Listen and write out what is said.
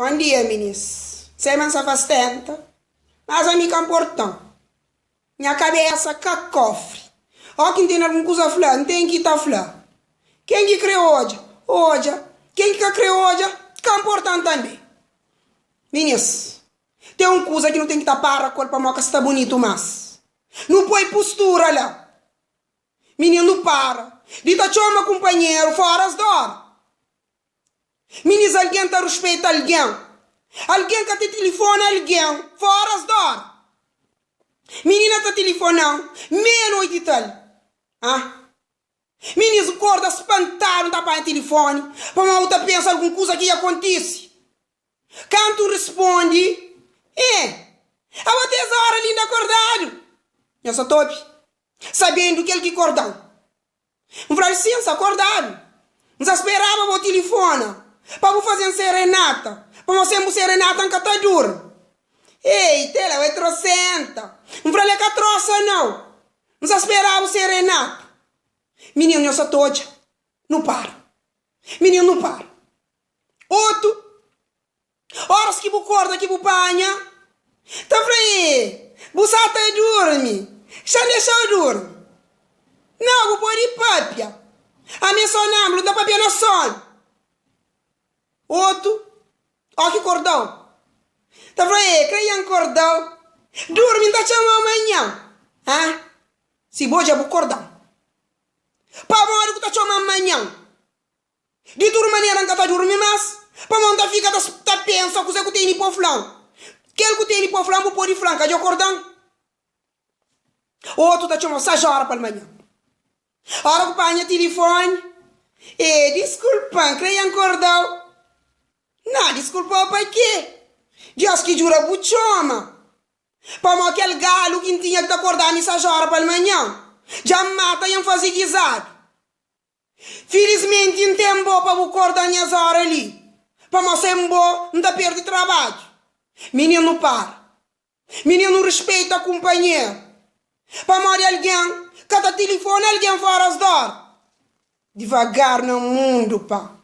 Bon dia minis. Sei ma N sa fastenta, mas ami ka nportan. Nha kabesa ka kofri. Ó ki N ten algun kuza fla, N ten ki ta fla. Ken ki kre odja, odja. Ken ki ka kre odja, ka nportan tanbe. Minis, ten un kuza ki nu ten ki ta para ku el pamó ka sta bunitu mas. Nu poi pustura la. Mininu nu para di ta txoma kunpanheru foras d'ora. Minis algen ta ruspeita algen. Algen ka ta tilifona algen foras d'ora. Minina ta tilifona-m meia noiti i tal. Ah. Minis N korda spantadu N ta panha tilifoni pamodi bu ta pensa algun kuza ki dja kontise. Kantu N risponde, Eh, abo ta es ora li inda kordadu? Nha sa ta obi, sabendu kel ki korda-m. N fla-l, Sin, N sta kordadu. N sta speraba bo tilifona pa bu faze-m serenata, pamodi sen bu serenata N ka ta durmi. Ei, tela, bo é trosenta. N fla-l, É ka trosa nau. N sta speraba bu serenata. Mininu, nhos sa ta odja, nu para. Mininu, nu para. Otu, Óras ki bu korda ki bu panha, ta fla, E, bu sa ta durmi, xa N dexa-u durmi. Nau, bu pode pâpia. Ami é sonâmbulu, N ta pâpia na sónu. Otu, Ó ki korda-u, ta fla, E, kre nha N korda-u. Durmi, N ta txoma-u manhan. Ha? Si bo dja bu korda-m, pamodi ku ta txoma-m manhan? Di tudu manera N ka ta durmi más, pamodi N ta fika ta pensa kuzê ku tene pa fla-m. Kel ku tene pa fla-m bu pode fla-m, ka dja korda-m. Otu ta txoma-u sais óra palmanhan. Óra ku panha tilifoni, E, diskulpa-m, kre N korda-u. Ná, diskulpa-u pa kê? Diós ki djura bu txoma. Pamodi kel galu ki N tinha ki ta korda-m sais óra palmanhan, dja N mata i N faze gizadu. Filismenti N ten bo pa bu korda-m nhas óra li, pamó sen bo N ta perde trabadju. Mininu para. Mininu rispeita kunpanheru, pamodi algen ka ta tilifona algen fóras d'óra. Divagar na mundu, pa.